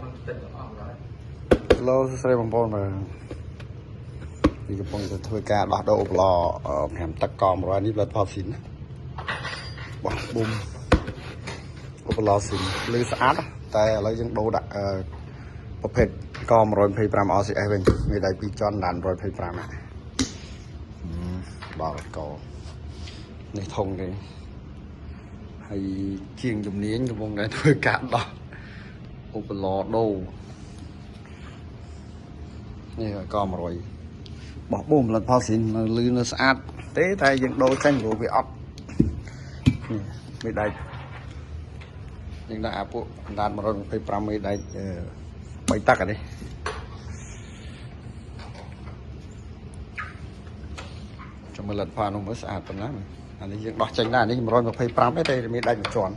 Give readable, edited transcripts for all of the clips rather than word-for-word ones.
នឹងទិញទាំងអស់ហើយ ឡូសួស្តីបងប្អូនបាទនេះកំពុងតែធ្វើការដោះដូរឧបករណ៍5ទឹកក100នេះផលិតផលស៊ីនណាបោះប៊ុំឧបករណ៍ស៊ីនលឺស្អាតណាតែឥឡូវយើងដូរដាក់ប្រភេទក125 RCS វិញមានដៃ2ជាន់ដាន125ណាដល់កនេះធំគេហើយជាងជំនាញកំពុងតែធ្វើការដោះឧបករណ៍ដូរ នេះក100បោះបូមផលិតផលស៊ីននៅលឺនៅស្អាតទេតែយើងដូរចេញព្រោះវាអត់នេះមេដែកយើងដាក់អាពួកអណ្ដាត125មេដែក3តាក់អានេះចាំមើលលទ្ធផលនោះមើលស្អាតប៉ុណ្ណាមើលអានេះយើងដោះចេញដែរអានេះ125ទេតែមេដែកមួយជាន់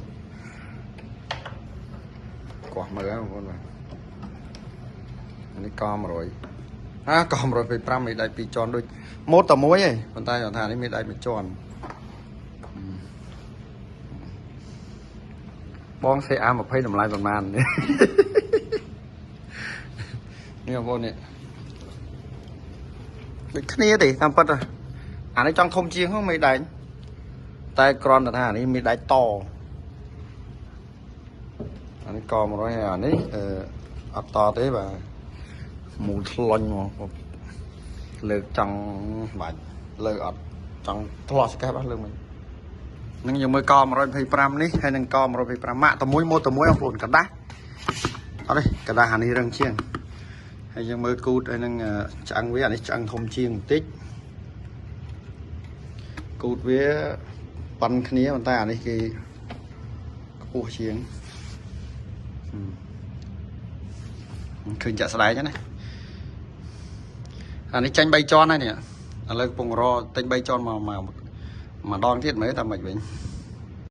កោះមើលហ្នឹងបងប្អូនបាទអានេះក100 អាក125មេដៃ2ជាន់ដូចម៉ូតតែមួយឯងប៉ុន្តែគាត់ថានេះមេដៃមួយជាន់បង CA 20តម្លៃប្រហែលនេះ នេះបងប្អូននេះដូចគ្នាទេតាមពិតអានេះចង់ធំជាងហ្នឹងមេដៃតែគ្រាន់តែថាអានេះមេដៃតអានេះក100ហើយអានេះអឺអត់តទេបាទមូលថ្លាញ់មក លើកចង់បាច់លើកអត់ចង់ធ្លាស់ស្កេះបាសលើកមិននឹងយើងមើលក125នេះហើយនឹងក125ម៉ាក់តែមួយម៉ូតតែមួយបងប្អូនកដាស់អត់ទេកដាស់អានេះរឹងជាងហើយយើងមើលគូតហើយនឹងឆ្អឹងវាអានេះឆ្អឹងធំជាងបន្តិចគូតវាប៉ុនគ្នាប៉ុន្តែអានេះគេខ្ពស់ជាងឃើញចាក់ស្ដែងហ្នឹងណាអានេះចាញ់3ជាន់ហើយនេះឥឡូវកំពុងរទិញ3ជាន់មកមកម្ដងទៀតមើលតាមមិនវិញ